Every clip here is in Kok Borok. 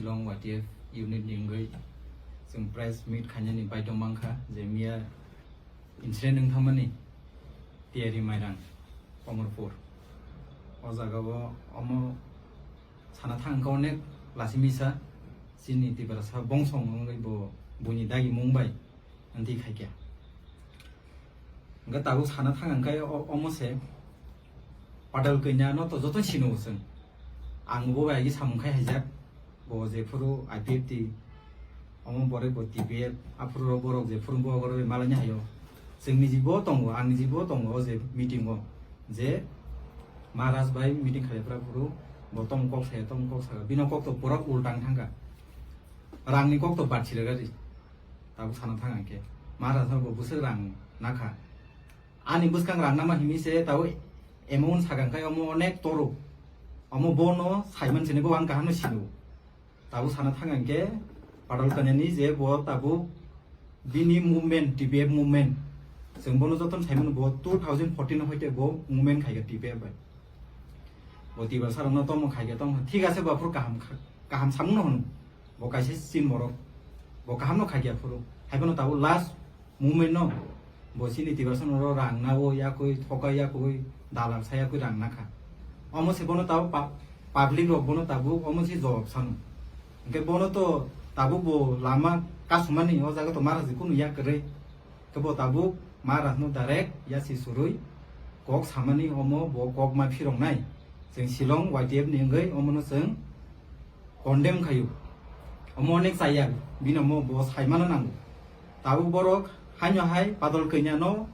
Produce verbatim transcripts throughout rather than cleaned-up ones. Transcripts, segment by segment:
Shillong Y T F unit ni wngwi chwng press meet khainani baidhwk mankha je miya incident wng thangmani Tiyari Mairang, Komorpur. O jagao omo sana thang wngkha onek lasi misa chini Tiprasa bongsong wngwi bo buini dagimung bai wngtwi khaikha. Hwnkhe tabuk sana thang hwnkhe o-, omo se Padal Kanya no to joto sino chwng. Ang bo bai agi samung khai haijak. Bo jephuru I P F T, omo bore bo T P F, aphuru borok jephuru bo borok bai malaini hayo. Chwng ni jibo tongo, ang ni jibo tongo o je meeting o. Je Maharaj bai meeting khlai phuru bo tong kok saya, tong kok saka. Bino kok to pura ultang thangka. Rang ni kok to bat siragari. Tabuk sana thang hwnkhe. Maharaj no bo bwswk rang nakha. Ani bwskang rang nama himi se tao amount sakang kai omo onek toro. Omo bono saiman sini bo ang kaham no sino. Tabo sana thang hwnkhe Padal Kanya ni je bo tabo bini movement, T P F movement. Chwng bono jotono saiman bo two thousand fourteen hoite bo movement khaikha T P F bai. Bo Tiprasa rokno tomo khaikha tong thik ase bo aphuru kaham kha-, kaham samung no hwno. Bo kaisa chin borok. Bo kaham no khaikha aphuru. Haibono tabo last movement no bo chini Tiprasa no rang nawi yakwi thokai yakwi dalal sa yakwi rang nakha. Omo se bono tabo pa-, public rok bono tabuk omo se jawab sano. Hwnkhe bono to tabuk bo lama kasumani o jaga to Maharaj kunu yak kwrwi. Khe bo tabuk Maharaj no direct yasi surui kok samani omo bo kok ma phiroknai. Chwng Shillong Y T F ni wngwi omo no chwng condemn khaio. Omo onek chaya, bini omo bo saimano nango. Tabuk borok haino hai Padal Kanya no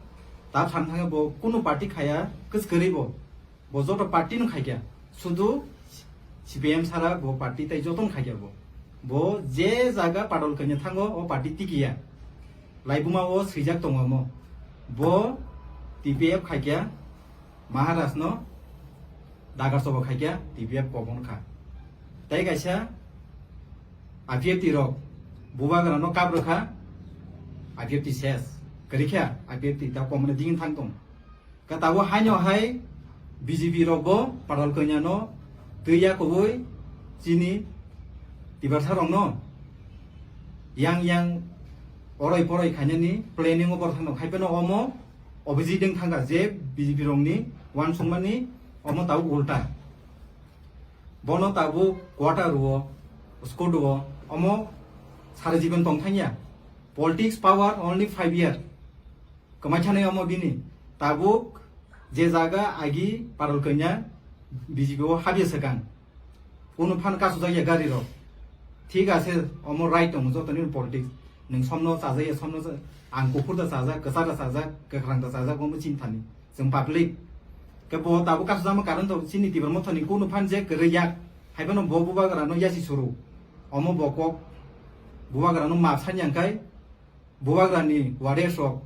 ta thang thangwi bo kunu party khaya kwskwrwi bo. Bo joto party no khaikya. Sudu C P M sara bo party tai joto no khaikya bo. Bo je jaga Padal Kanya thango o party tikiya. Laibuma o swijak tongo omo. Bo T P F khaikya. Maharaj no dagar choba khaikya T P F kobon kha. Tei kaisa I P F T rok bubagra no kap rwkha, I P F T ses kwrwi kha, I P F T ta komne dingin thang tong. Ka tabo haino hai B J P rok bo Padal Kanya no twi ya kubui chini Tiprasa rok no yang yang oroi poroi khainani planning o borok thang tong khai phano omo Abhijit wng thangkha je B J P rokni uansukmani omo tabuk ulta. Bono tabuk quarter o, school o, omo sara jibon tong thangya. Politics power only five year. Kwmai thanai omo bini. Tabuk je jaga agi Padal Kanya B J P o habya swkang. Kunu phan kasujak ya gari rok. Thik ase, omo right tongo jotoni politics. Nwng somno chajak ya, somno cha-, ang kuphur da chajak, kwchar da chajak, kwkhrang da chajak, omo chini thani. Chwng public. Khe bo tabuk kasujak ma karon to chini Tipra Mothani kunu phan je kwrwi yak. Haiphano bo bubagra no yasi suru. Omo bo kok bubagra no map sanya hwnkhe Bubagrani warriors rok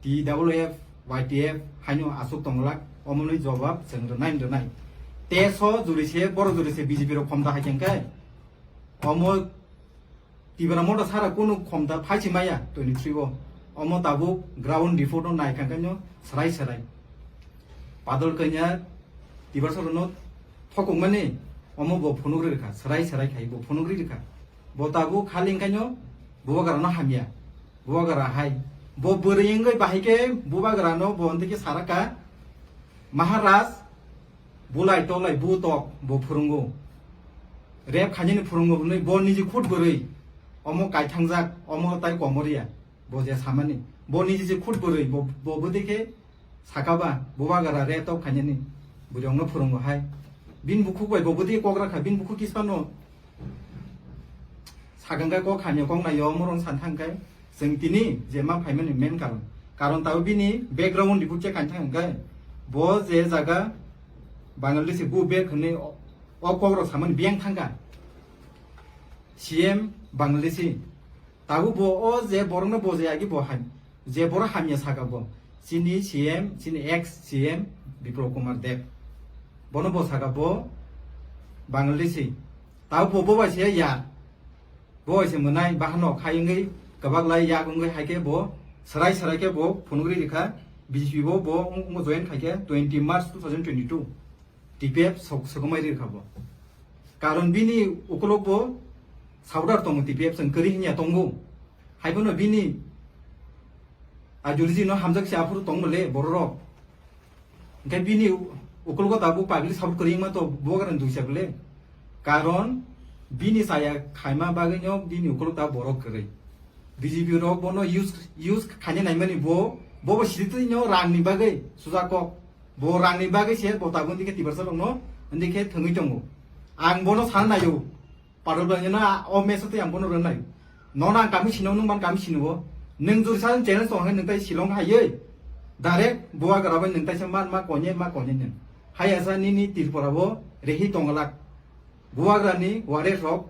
T W F, Y T F haino aswk tonglak, omonwi jobab chwng rwnai rwnai. Teso juri se, boro juri se B J P rok khomda hai khe omo Tipra Motha sara kunu khomda phaichi maya twenty three o. Omo tabuk ground report no nai kha khe no swrai swrai. Padal Kanya Tiprasa rokno thokokmani omo bo phunukri rwkha, swrai swrai khai bo phunukri rwkha. Bo tabuk khali wngkhaino bubagra no hamya. Bubagra hai. Bo bwrwi wngwi bahai khe bubagra no bo hwnwi khe saraka Maharaj bulai tolai butok bo phwrwngo. Rep khainani phwrwngo hwnwi bo niji khut bwrwi omo kaithangjak, omo tai komoriya. Bo je samani. Bo niji je khut bwrwi bo, bo bwtwi khe Saka ba, bubagra re tok khainani, bwrwi ongno phwrwngo hai. Bini bukhuk bai bo bwtwi kok rakha, bini bukhuk kispa no sakang kai kok hamya kok nai yo, morong san thang kai. Chwng tini je ma phaimani main karon. Karon tabo bini background report che khain thang kai. Bo je jaga Bangladeshi bu bek hwnwi o, o kok rok samani biyang thang ka. C M Bangladeshi. Tabuk bo o je borokno bo je agi bo ham-, je borok hamya saka bo. Chini C M, chini ex C M Biplab Kumar Deb. Bono bo saka bo Bangladeshi. Tabuk bo, bo bai se ya. Bo bai se mwnai bahano khai wngwi kwbak lai yak wngwi hai khe bo swrai swrai khe bo phunugri rikha B J P bo, bo wng-, wngbo join khai khe twenty March two thousand twenty-two. T P F sok-, sokomai rikha bo. Karon bini ukulok bo supporter tongo T P F chwng kwrwi hinya tongo. Haibono bini ideology no hamjak se aphuru tongmole bororok. Hingke bini u-, ukulok tabuk public support kwrwi wngma to Bubagra ni duisa bole. Karon bini chaya khaima bagwi no bini ukulok tabuk borok kwrwi. B J P rok bono use, use khaina naimani bo, bo bo sitwi no rang ni bagwi sujakok. Bo rang ni bagwi se bo tabuk ndikhe Tiprasa rok no ndikhe thwngwi tongo. Ang bono sana naio. Parol bai no o mesa tei ang bono rwnai. Nono ang kami sino, nwng ban kami sino. Nwng juri sa challenge tong hai nwng tai Shillong hai ye. Direct Bubagra bai nwng tai sa man ma konye ma konye nwng. Hai asa nini Tripura bo rehi tonglak. Bubagra ni ware rok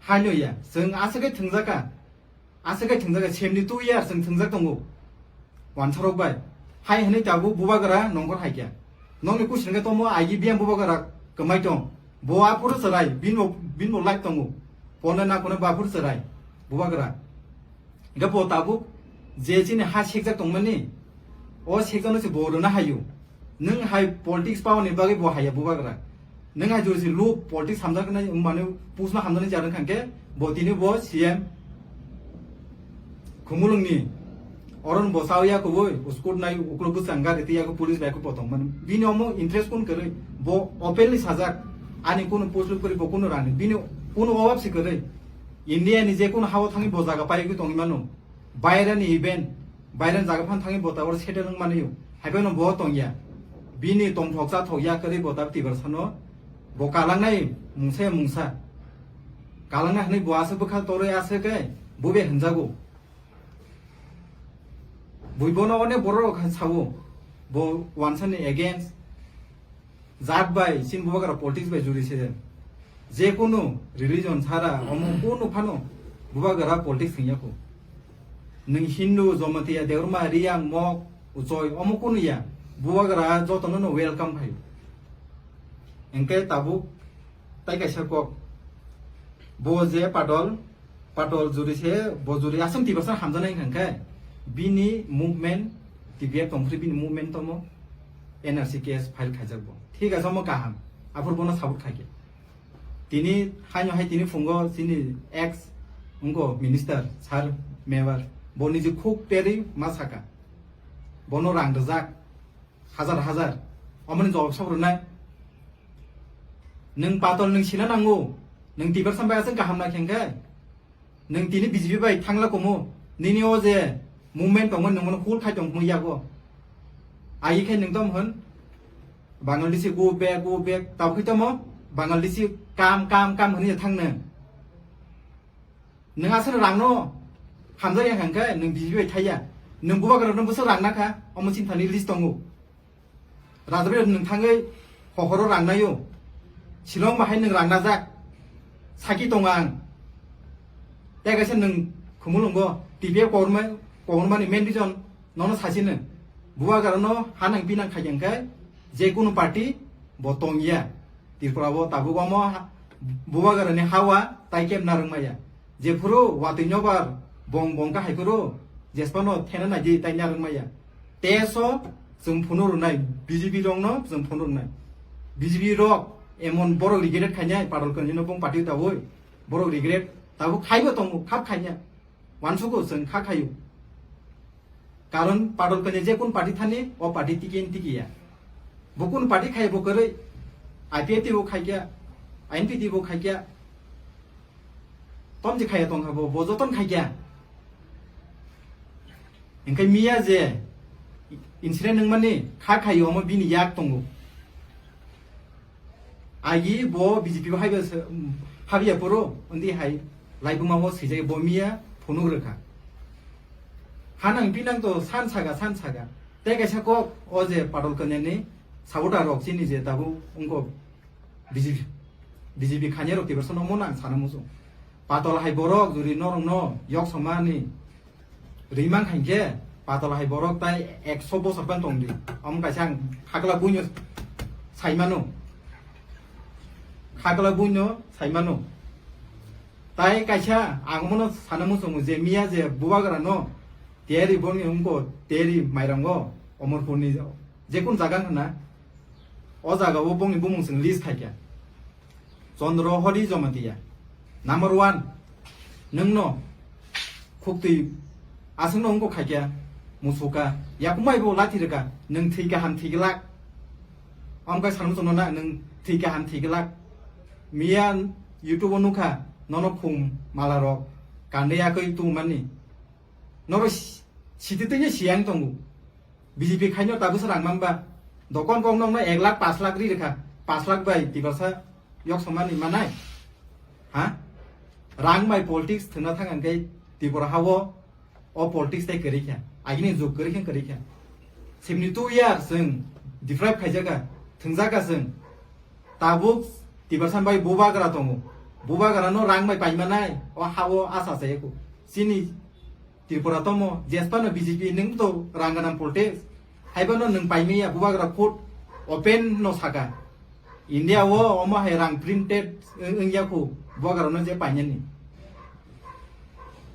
haino ya. Chwng aswk thwngjaka. Aswk thwngjak, seventy two years chwng thwngjak tongo. Wansarok bai. Hai hwnwi tabuk Bubagra nongkhor hai khe. Nongni kuching khe tomo agi biyang Bubagra kwmai tong. Bo aphuru chwrai, bini bo, bini bo life tongo. Pona na kono bo aphuru chwrai. Bubagra. Hingke bo tabuk je chini ha sekjak tongmani, o sekjakno se bo rwna hayo. Nwng hai politics paoni bagwi bo haiya Bubagra. Nwng hai jodi se luk politics hamjaknai, wngmani pusno hamjaknai jarwng khankhe bo tini bo C M Khumulwngni oron bo sao ya kubui, uskut nai uklok bwsang gari tei yago police bai khe bo tongmani. Bini omo interest kun kwrwi, bo openly sajak, ani kunu post luk kwrwi, bo kunu rani, bini kunu obab se kwrwi. India ni je kunu hao thangwi bo jaga paigwi tongwi mano. Bairani event, bairani jaga phan thangwi bo tabor settle wng mani. Haiphano bo tongya. Bini tongthok chathok ya kwrwi bo tab Tiprasano bo kalangnai mungsa ya mungsa. Kalangnai hwnwi bo aswk bwkha torwi aswk khe bo be hwnjago. Bui bono onek borok rok hai sao. Bo wansani against. Jat bai, chini Bubagra politics bai juri se. Je kunu religion sara, omo kunu phano Bubagra politics hingya kho. Nwng Hindu, Jamatia, Debbarma, Riyang, Mok, Uchoi, omo kunu ya. Bubagra jotono no welcome khai. Hingke tabuk tai kaisa kok. Bo je Padol, Patol juri se, bo juri aswng Tiprasa hamjaknai wngkha khe, bini movement, T P F tongphri bini movement tomo, N R C case file khaijak bo. Thik ase, omo kaham. Aphuru bono support khaikhe. Tini haino hai tini phungo chini ex wngkho minister, sir Mewar. Bo niji khuk terwi ma saka. Bono rang rwjak. Hajar hajar. Omoni jawab sabo rwnai. Nwng Patol nwng sina nango. Nwng Tiprasa bai aswk kaham na khengkhe. Nwng tini B J P bai thangla komo. Nini o je movement tongmani nwng mono hul khai tongmani yago. Ai khe nwng tom hwn. Bangladeshi go back, go back. Tabukhe tomo Bangladeshi kam, kam, kam hwnwi thang nwng. Nwng aswk rangno hamjak ya hwnkhe nwng B J P bai thaiya. Nwng Bubagrano bwswk rang nakha, omo chini thani list tongo. Rajabari nwng thangwi hohoro rang naio. Shillong bahai nwng rang najak. Saki tongo ang. Tei kaisa nwng Khumulwngo T P F kokrwma, kokrwmani main reason nono sachino. Bubagrano ha nang pinang khaikhe hwnkhe je kunu party bo tongya. Tripura bo tabuk omo ha-, Bubagrani hawa tai keb narwk maya. Jephuru watwi nobar bong bong kha hai phuru jesphano thena naidi tai narwk maya. Teso chwng phunuk rwnai, B J P rokno chwng phunuk rwnai. B J P rok emon borok regret khainai, Padol Kanya no bong party dawi. Borok regret tabuk khaibo tongo, khap khaina. Wansukgo chwng kha khaio. Karon Padol Kanya je kun party thani, o party tiki ni tiki ya. Bo kun party khai bo kwrwi, I P F T bo khai kya, I N P T bo khai kya. Tom je khaya tong kha bo, bo joton khai kya. Hingke miya je incident nangmani kha khaio omo bini yak tongo. Agi bo B J P bo haiba se, um, habya poro, undi hai laibuma bo swijai bo miya phunuk rwkha. Hanang pinang to san saga, san saga. Tei kaisa kok o je Padol Kanya ni supporter rok chini je tabuk wngkok B J P, B J P khanya rok Tiprasa no mo nang sana muchung. Patol hai borok juri norok no yok somani Rimang khankhe Patol hai borok tai ekso bosor ban tongdi. Omo kaisa ang khakla buino saimano. Khakla buino saimano. Tai kaisa ang mono sana muchungo je miya je Bubagrano teri boni wngko teri mairango Omorpurni jekun jaga wngkha na. O jaga o bongni bumung chwng list khaikha. Chandra Hari Jamatia. Number one, nwngno khuktwi aswkno wngkok khaikya, musuka, yakumaibo lathi rwkha, nwng thwi kaham thwi glak. Amkhe sanmung chwngno na, nwng thwi kaham thwi glak. Miya YouTube-o nukha, nono khum malarok kandwi yakwi tungmani. Noro si-, sititwino siyang tongo. B J P khaino tabuksa rang manba. Dokon kok nokno ek lakh, pash lakh ri rwkha. Pash lakh bai Tiprasa yok somani manai. Ha? Rang bai politics thwngna thang hwnkhe Tripura hao o politics tei kwrwi kha. Agini jug kwrwi khe kwrwi kha. Seventy two years chwng deprive khaijaka, thwngjakha chwng. Tabuk Tiprasa bai bubagra tongo. Bubagra no rang bai paimanai, o hao asa chayako. Chini Tripura tomo, jespa no B J P nwng to rang ganang politics. Haiba no nwng paimaya bubagra khud open no saka. India o omo hai rang printed wng, wngya khu bubagra no je painani.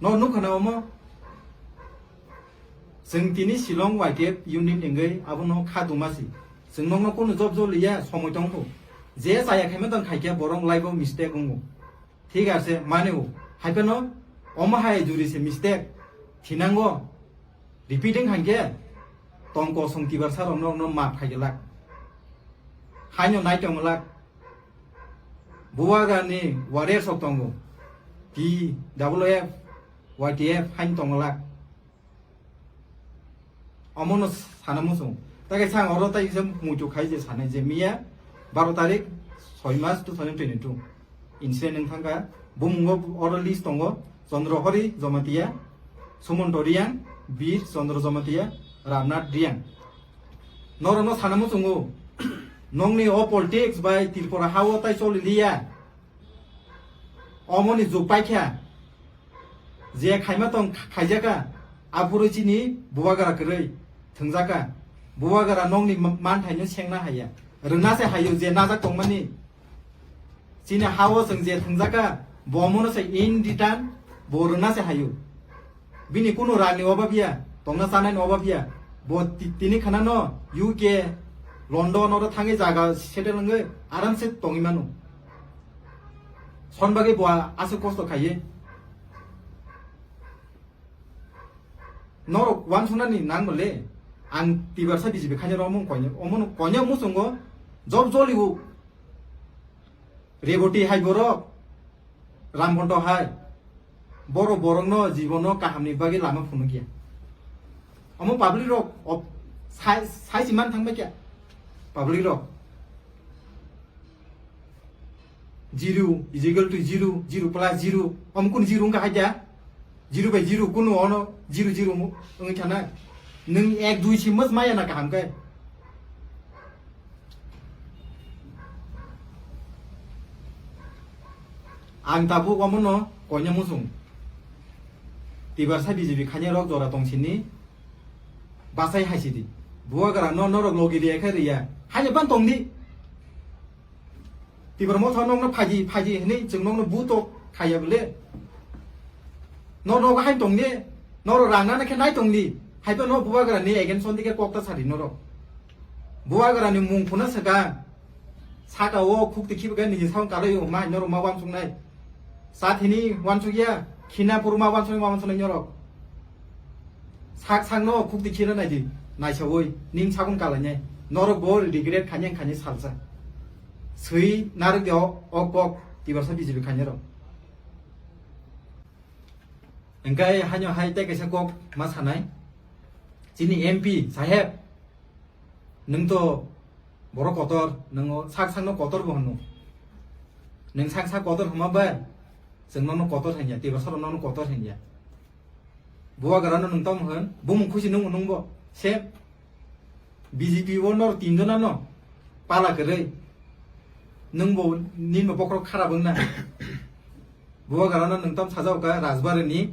No nukha na omo. Chwng tini Shillong Y T F unit hingwi abono kha duma si. Chwng nokno kunu job job liya somoi tong kho. Je chaya khaima tong khaikya borok life o mistake wngo. Thik ase, mane o. Hai phano omo hai juri se mistake. Thinango. Repeating hangke tong kosong Tiprasa rok no, no map khai lak. Haino nai tong lak. Bubagra ni warrior sok tongo. T W F, Y T F hain tong lak. Omono sana muchung. Takai sang oro tai kisa muitu khai je sanai je miya baro tarik soi mas two thousand twenty-two. Incident wng thangkha. Bumungo oro list tongo. Chandra Hari Jamatia, Sumanto Reang, Bir Chandra Jamatia, Ramnath Reang. Norokno sana muchungo. Nongni o politics bai Tripura hao tai choli liya. Omoni jug paikha. Je khaima tong khaijaka, aphuru chini bubagra kwrwi thwngjaka. Bubagra nokni ma-, manthaino sengna haiya. Rwna se haio je najak tongmani. Chini hao chwng je thwngjaka, bo omono se in return bo rwna se haio. Bini kunu rangni obab ya, tongna chanai ni obab ya. Bo ti-, tini khanano U K, London oro thangwi jaga settle wngwi aram se tongwi mano. Son bagwi bo aswk kosto khaiye. Norok uansuknani nang bole, ang Tiprasa B J P khaina romung koinyo, omono koinyo muchungo job joliu. Reboti hai borok, Ramgonto hai, borok borokno jibono kahamni bagwi lama phunukya. Omo public rok op-, sai, sai si man thangbai kya? Public rok. Zero is equal to zero, zero plus zero. Omo kun zero wngkha hai kya? Zero by zero, kunu ono zero zero wng-, wngwi thana. Nwng ek dui si mos maya na kaham khe. Ang tabuk omono koinyo muchung. Tiprasa B J P khainai rok jora tong sini. Bachai hai sidi. Bubagra no norok logi riya khe riya. Haino ban tong di. Tipra motha nokno phaidi, phaidi hinwi chwng nokno buto khaiya bole. No nogo hai tong di, norok rang nana khe nai tong di. Hai phano bubagra ni against on dike kok ta sadi norok. Bubagra ni mung phuna swkang. Saka o khuk tikhi bwkha niji saung kalai o ma norok ma wansuk nai. Sa thini wansuk ya, khina pur ma wansuk ma wansuk nai norok. Sak sakno khukti khira naidi, naisaui, ning sakun kalainai. Norok bo regret khanyang khanyang salsa. Swi narwk de o, o kok, Tiprasa B J P khainai rok. Engkai hanyo hai tei kaisa kok ma sanai. Chini M P saheb, nwng to borok kotor, nwng o sak sakno kotor bo hwnno. Nwng sak sak kotor hwnma bai, chwng nono kotor hwnya, Tiprasa rok nono kotor hwnya. Bubagra no nwng tamo hwn, bumung khusi nung nung bo. Se B J P o nor tin jona no pala kwrwi. Nwng bo nin bo bokhorok kharap wng na. Bubagra no nwng tam sajao ka Rajbari ni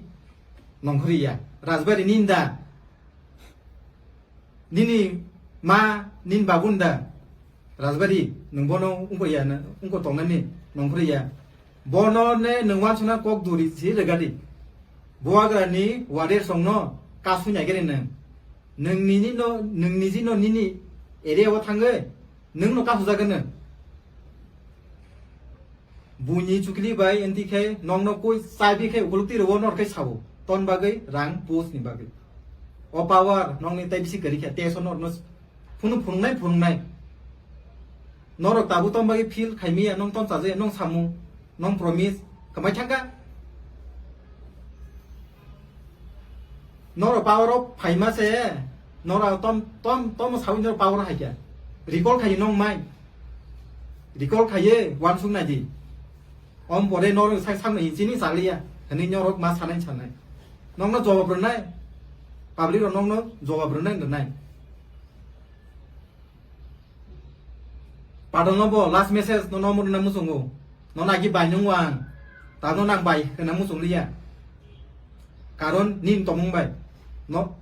nongkhori ya. Rajbari ni nda. Nini ma, nini babu nda. Rajbari, nwng bono wngkor ya na, wngkor tongnani nongkhorwi ya. Bono ne nwng wansukna kok duri si rwgadi. Bubagra ni warrior song no kasui nai gari nwng. Nwng nini no, nwng niji no nini area o thangwi nwng no kasujagwi nwng. Buini chukli bai enti khe nokno koi chabi khe ukuluk twi rwo nor khe sao. Ton bagwi rang post ni bagwi. O power nokni tai bisi kwrwi khe teso norno phunu phunuknai phunuknai. Norok tabuk ton bagwi feel khaimiya nong ton chaje nong samu nong promise kwmai thangkha. Norok power o phaima se norok tom tom tom sawi norok power hai khe. Recall khai nong mai. Recall khaiye wansuk nai di. Om pore norok sak sakno hinchini chaliya. Hwnwi norok ma sanai sanai. Nokno jawab rwnai. Public rok nokno jawab rwnai rwnai. Padalno bo last message no nomo rwna muchungo. No nagi bai nung wang. Tabo nang bai hwnna muchung liya. Karon nini tomung bai. No,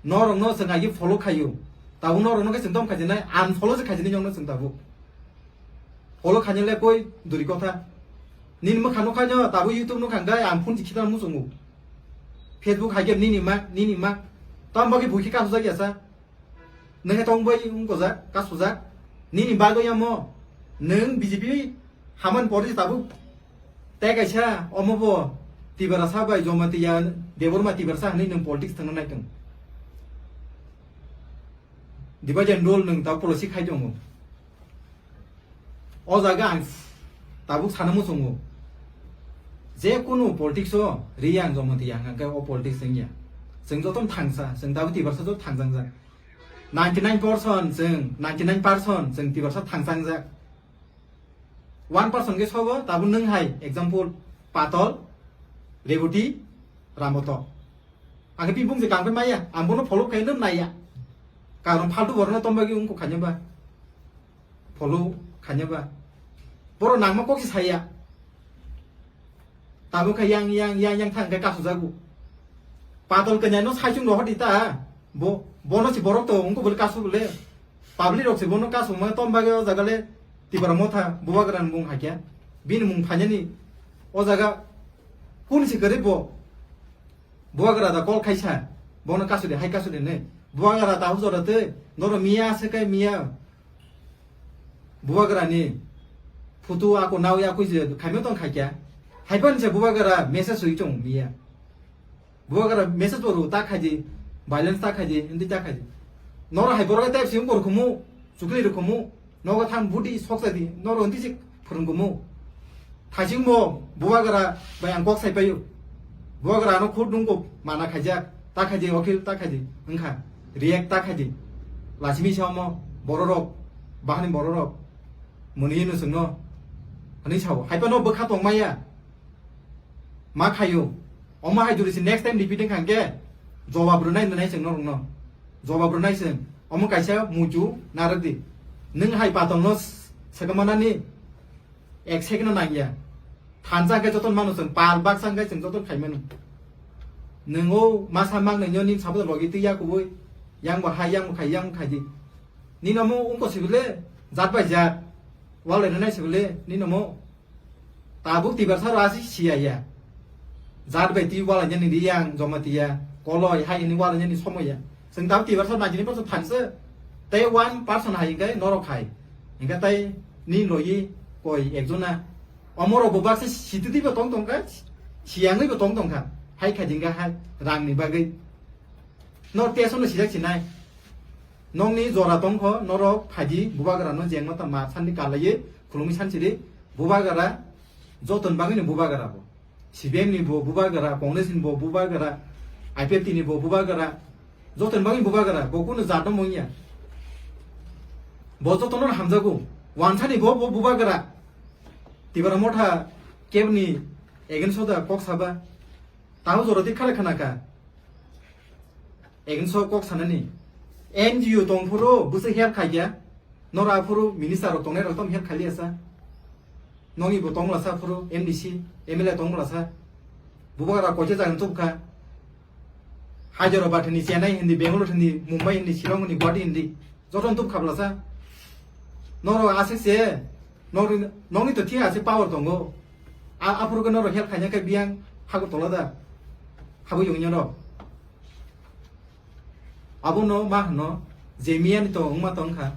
norokno chwng agi follow khaio. Tabo norokno khe chwng tom khaijinai, unfollow se khaijinai nokno chwng tabuk. Follow khainile koi duri kotha. Nini mwkha nukhaino tabuk YouTube nukha hwnkhe ang phone si khitana muchungo. Facebook hai khe nini ma, nini ma. Tamo bagwi buikhe kasujak yasa. Nokhe tong bai wngkojak, kasujak. Nini bagwi amo nwng B J P hamani pore tabuk tei kaisa omo bo Tiprasa bai Jamatia Debbarma Tiprasa hinwi nwng politics thangna naitong. Divide and rule nwng tabuk policy khai tongo. O jaga ang tabuk sana muchungo. Je kunu politics o ri ang Jamatia hwnkhe o politics wngya. Chwng jotono thangsa, chwng tabuk Tiprasa joto thangjangjak. Ninety nine percent chwng, ninety nine percent chwng Tiprasa thangsangjak. One percent khe sobo tabuk nwng hai, example, Patol, Reboti, Ramboto. Ang khe bini bung je kang khe maya, ang bono follow khaino naiya. Karon faltu borokno tom bagwi wngkha khaina ba. Follow khaina ba. Borok nangma kok se saya. Tabuk khe yang, yang, yang, yang thang khe kasujago. Patol kanya no saichung rohor di ta. Bo, bono si borok to wngkha bole kasu bole. Public rok si bono kasu ma tom bagwi o jaga le Tipra Motha Bubagra ni bung hakya. Bini mung phainani o jaga kun si kwrwi bo. Bubagra da call khaisa, bono kasudi, hai kasudi hinwi. Bubagra da hujora tei, noro miya se kai miya. Bubagra ni photo ako nawi ako je khaimyo tong khaikya. Haipan se Bubagra message sui tong miya. Bubagra message boru ta khaidi, balance ta khaidi, hindi ta khaidi. Noro hai borok tei sing bor khumu, chukli rokhumu. Nogo thang budi sok sai di, noro hindi sik phwrwngkumu. Thaising bo Bubagra bai ang kok sai paio. Bubagra no khud nungko mana khaijak, ta khaidi okil ta khaidi, wngkha react ta khaidi. Lachimi sa omo bororok, bahani bororok, mwnwi no chwngno, hwnwi sao. Haiphano bwkha tongmaya. Ma khaio. Omo hai jodi se next time repeat wngkha hwnkhe jawab rwnai nwnai chwng norokno. Jawab rwnai chwng. Omo kaisa muitu narwk di. Nwng hai patongno s-, swkang manani ek second no nangya. Thansa hwnkhe jotono mano chwng, pal baksa hwnkhe chwng jotono khaimano. Nwng o masa mang nwngnyo nini sabodo logi twi ya kubui. Yang bo hai, yang bo khai, yang bo khai di. Nini omo wngkha sibole, jat bai jat. Walai rwnai sibole, nini omo. Tabuk Tiprasa rasi siya ya. Jat bai twi wala nyani riyang Jamatia, Koloi hai hwnwi wala nyani somoya. Chwng tabuk Tiprasa ninety nine percent thansa. Tei one percent hai hwnkhe norok hai. Hwnkhe tei ni logi koi ekjona. Omorok bo baksa sititibo tong tongkha, siyangwibo tong tongkha. Hai khaidi hwnkhe hai rangni bagwi. Nor tesono sijak sinai. Nokni jora tongkho, norok phaidi Bubagrano jengma ta ma sanni kalaiwi khulumwi sansiri. Bubagra jotoni bagwino Bubagra bo. C P M ni bo Bubagra, Congress ni bo Bubagra, I P F T ni bo Bubagra. Jotoni bagwino Bubagra, bo kunu jatno mungya. Bo jotono hamjago. Wansani bo, bo Bubagra. Tipra Motha kebni against o da kok saba. Tahu jora di khare khana ka. Against o kok sanani. N G O tong phuru bwswk help khaikya. Nora phuru minister rok tongnai rok tom help khailiya sa. Noni bo tongla sa phuru M D C, M L A tongla sa. Bubagra koise jagan tubkha. Hyderabad hini, Chennai hini, Bangalore hini, Mumbai hini, Shillong hini, Guwahati hini. Jotono tub khablasa. Norok aswk se, norok, nokni to thik aswk power tongo. A, aphuru khe norok help khaina khe biyang hago tola da. Hago yongya rok. Abono ma hwno je miyani to wngma tongkha.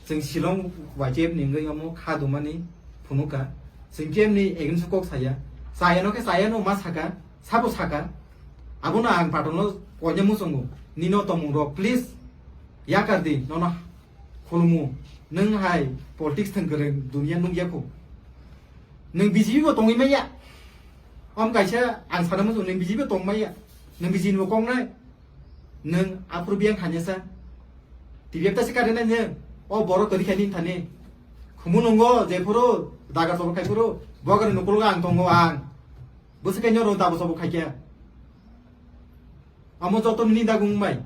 Chwng Shillong Y T F ni wngwi omo kha dumani phunukha. Chwng khe mni against kok saya. Chaya no khe chaya no ma saka, sabo saka. Abono ang patok no koina muchungo. Nino tomung rok please yakar di nono khulumu. Nwng hai politics thwng kwrwng dunia nukya kho. Nwng B J P bo tongwi maya. Om kaisa ang sana muchung nwng B J P bo tong maya. Nwng B J P bo kong nai. Nwng aphuru biyang khanya sa. T V F ta se kare nai nwng. O borok tori khani thani. Khumu nungo je phuru daga tobok khai phuru. Bogor nukulo ang tongo ang. Bwswk khe noro dabo sobo khaikhe. Amo joto nini dagung bai.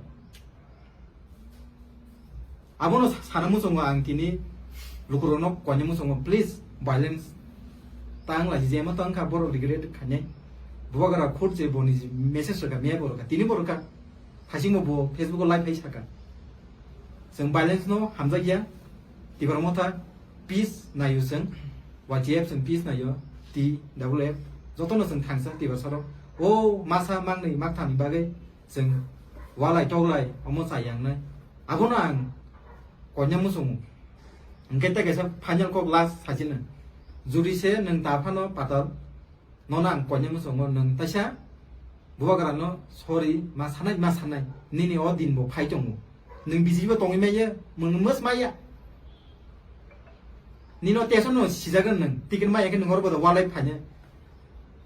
Abono sa-, sana muchungo ang tini lukurokno koina muchungo, please, violence ta wng lai, jema ta wngkha borok regret khainai. Bubagra khut je boni message rwkha, miya bo rwkha, tini bo rwkha. Hasingbo bo Facebook o live hai saka. Chwng violence no hamjakya, Tipra Motha peace naio chwng, Y T F chwng peace naio, T double F, jotono chwng thangsa Tiprasarok. O masa mangnwi makthamni bagwi chwng walai toklai omo chayang nai. Abono ang koina muchungo. Hwnkhe tei kaisa final kok last sachino. Juri se nwng ta phano patal. Nono ang koina muchungo nwng taisa bubagrano sorry ma sanai ma sanai. Nini o din bo phai tongo. Nwng B J P bo tongwi maya, nwng mos maya. Nino teso no sijagan nwng. Ticket maya khe nwng oro bodo walai phanya.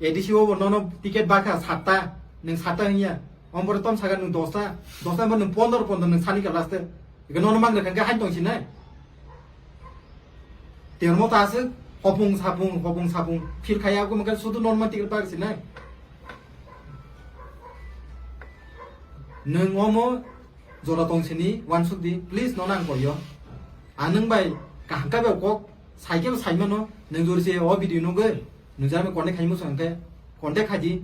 A D C o bo nono ticket bakha satta, nwng satta hinya. Ombore tom saga nwng dosta, dosta bo nwng pondro pondro nwng sani ka last. Iko nono mang kha hain tong sinai. Termo ta aswk hopung sapung, hopung sapung. Phil khaya ko mangkha sudu nono mang ticket bak sinai. Nwng omo jora tong sini wansuk di, please nono ang koyo. Ang nwng bai kaham khe bai kok sai khe bo sai mano, nwng jori se o video nugwi, nwng jani contact khai muchung khe, contact khai di,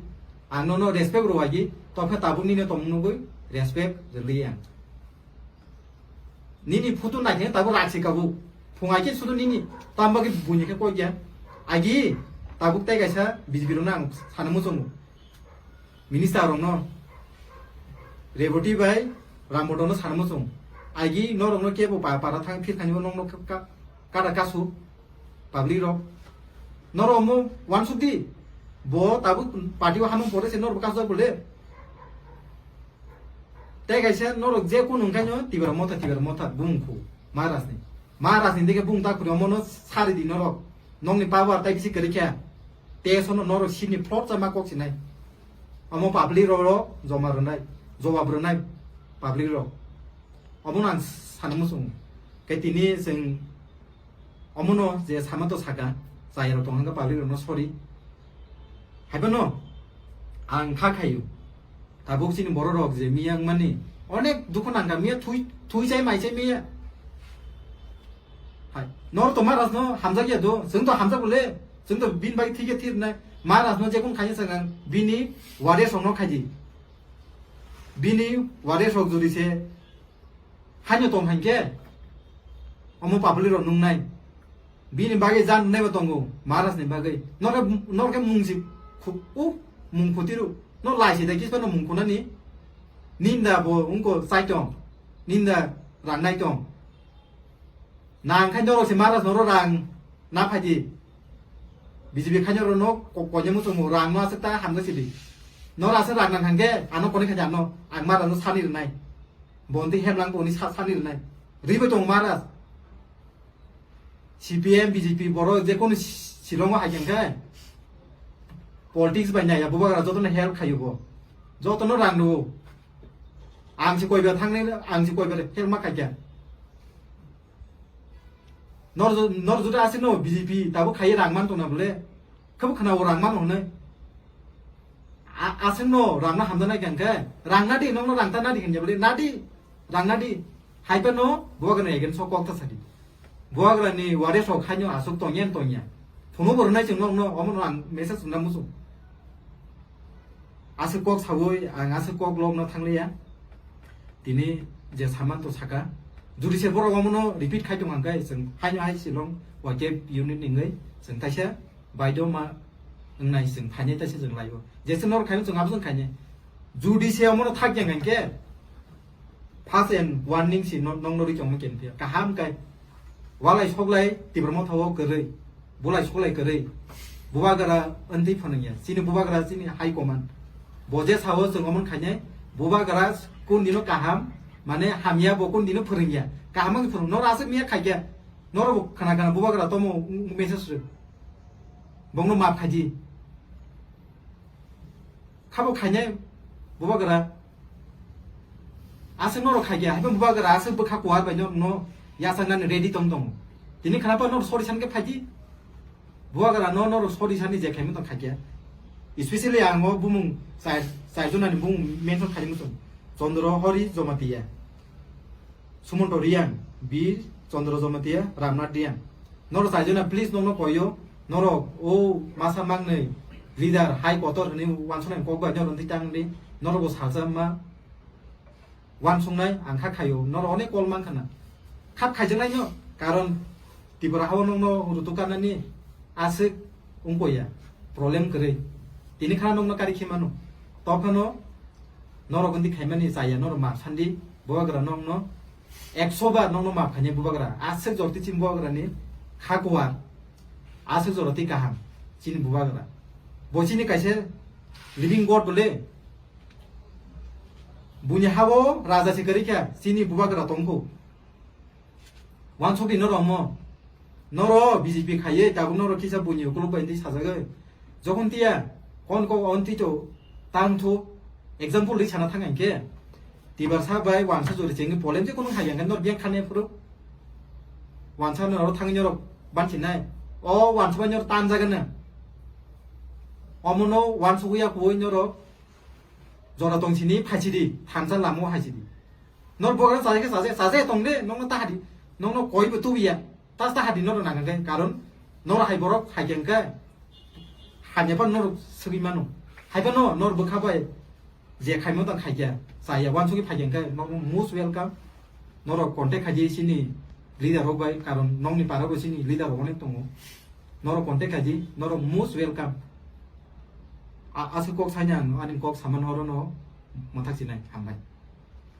ang nono respect rw agi, tokhe tabuk nini tongmung nugwi, respect rwli ang. Nini photo nai khe tabuk rak se kabu, phung ai khe sudu nini, tamba khe buini khe koi kya, agi, tabuk tai kaisa B J P rwna ang sana muchungo. Minister rokno, Reboti bai Rambodono sana muchung. Agi norokno kebo pa-, para thang phir thani bo nokno ka-, ka-, kada kasu public rok. Norok omo wansuk di. Bo tabuk party o hamung pore se norok kasu bole. Tei kaisa norok je kunu wngkhaino Tipra Motha, Tipra Motha bumkhu Maharajni. Maharajni dikhe bung ta khuri omono sari di norok. Nokni power tai bisi kwrwi khe. Te sono norok sini plot chama kok sinai. Omo public rok ro joma rwnai, jawab rwnai public rok. Omono ang sana muchung. Khe tini chwng omono je sama to saka, chaya rok tong hwnka public rokno sorry. Haiphano ang kha khayu. Tabuk chini borok rok je miya wngmani onek dukhu nangkha, miya thui, thui chai mai chai miya. Hai, nor to Maharaj no hamjak ya do, chwng to hamjak bole, chwng to bin bai thik ya thir nai. Maharaj no jekun khaini sangang bini wade song no khaidi. Bini wade sok juri se haino tong hankhe omo public rok nungnai. Bini bagwi jan naibo tongo, Maharaj ni bagwi. Norke, norke mung si khu-, u, mung khutiru. No lai si da kispa no mung khunani. Ninda bo ungko chai tong. Ninda rang nai tong. Nang khai norok si Maharaj norok rang na phaidi. B J P khai norok no ko-, konya muchung rang no aswk ta hamjak sidi. Norok aswk rang nang hangke ano koni khai ano ang Maharaj no sani rwnai. Bonti hemlang boni sa-, sani rwnai. Ribo tong Maharaj. C P M, B J P, borok je kono si-, silongo hai khe politics bai naiya, bubagra jotono help khayo bo. Jotono rang rwo. Ang se koiba thangnai, ang se koiba help ma khaikha. Nor jo-, nor jodi asino B J P tabuk khaiye rang man tongna bole. Khabo khna o rang man hwnwi. A-, aswkno rangno hamjaknai kha hwnkhe, rang nadi, nokno rang ta nadi hwnkhe bwle nadi, rang nadi. Hai phano bubagrani against o kok ta sadi. Bubagrani wade sok haino aswk tongya tongya. Phunukbo rwnai chwng nokno, omono ang message rwna muchung. Aswk kok sawi, ang aswk kok lokno thangliya. Tini je saman to saka. Jodi se borok omono repeat khai tong hwnkhe chwng haino hai Shillong Y K F unit ni wngwi chwng kaisa baidoma wngnai chwng khainai taisa chwng laibo. Jesa norok khaino chwng abo chwng khainai. Jodi se omono thak yang hwnkhe first and warning si no-, nokno ri tongma khe phiya. Kaham kai walai soklai Tipra Motha o kwrwi. Bulai suklai kwrwi. Bubagra wngtwi phwnwngya. Chini bubagra chini high command. Bo je sao chwng omo khainai. Bubagra kun dino kaham, mane hamya bo kun dino phwrwngya. Kaham wngkhe phwrwng. Noro aswk miya khaikya. Noro bo khana khana bubagra tomo message rw. Bongno map khaidi. Khabo khainai bubagra. Aswk norok khaikya, haiphano bubagra aswk bwkha kuar bai no, no yachaknani ready tong tongo. Tini khana pa norok sorry san khe phaidi. Bubagra no norok sorry sani je khaimani tong khaikya. Especially ang o bumung chai, chai jonani bumung mention khaimani tong. Chandra Hari Jamatia. Sumonto Reang, Bir Chandra Jamatia, Ramnath Reang. Norok chaijona please nokno koyo, norok o masa mangnwi leader hai kotor hwnwi wansuknai kok bai norok twi tangdi, norok bo salsa ma wansuknai ang kha khaio, norok onek call mankha na. Khap khaijaknaino, karon Tripura hao nokno rutuk karnani aswk wngkoya, problem kwrwi. Tini khana nokno kari khimano. Tophano norok wngdi khaimani chaya, norok map sandi, bubagra nokno ekso bar nokno map khainai bubagra. Aswk jorti chini bubagrani kha kuar, aswk joroti kaham chini bubagra. Bo chini kaisa living God bole. Buini hao raja se kwrwi kha, chini bubagra tongkho. Wansukdi norok mo. Noro B J P khaiye, tabuk noro kisa buini ukuluk bai twi sajagwi. Jokhon tiya, kon kok on tito, tang thu, example ri sana thang khe. Tibar sa bai wansa jori chengwi polem je kono hai yang nor biang khane phuru. Wansa noro thang noro banchi nai. O wansa bai nor tan jaga na. Omono wansukya kuwi noro jora tong sini phaisidi, thansa lamo haisidi. Nor bogra chaje khe chaje, chaje tong de, nokno tahadi, nokno koi bo tubiya, tas tahadi noro nangkhe, karon noro hai borok hai khe hwnkhe, hanya pa noro swgwi mano. Hai pa no, nor bwkha bai je khaimo tang khaikya, chaya, wansugwi phaikya hwnkhe, nokno most welcome, noro contact khaidi sini leader rok bai, karon nokni para bo sini leader rok onek tongo, noro contact khaidi, noro most welcome. A-, aswk kok saini ang, ani kok saman horono mwthak sinai, hambai.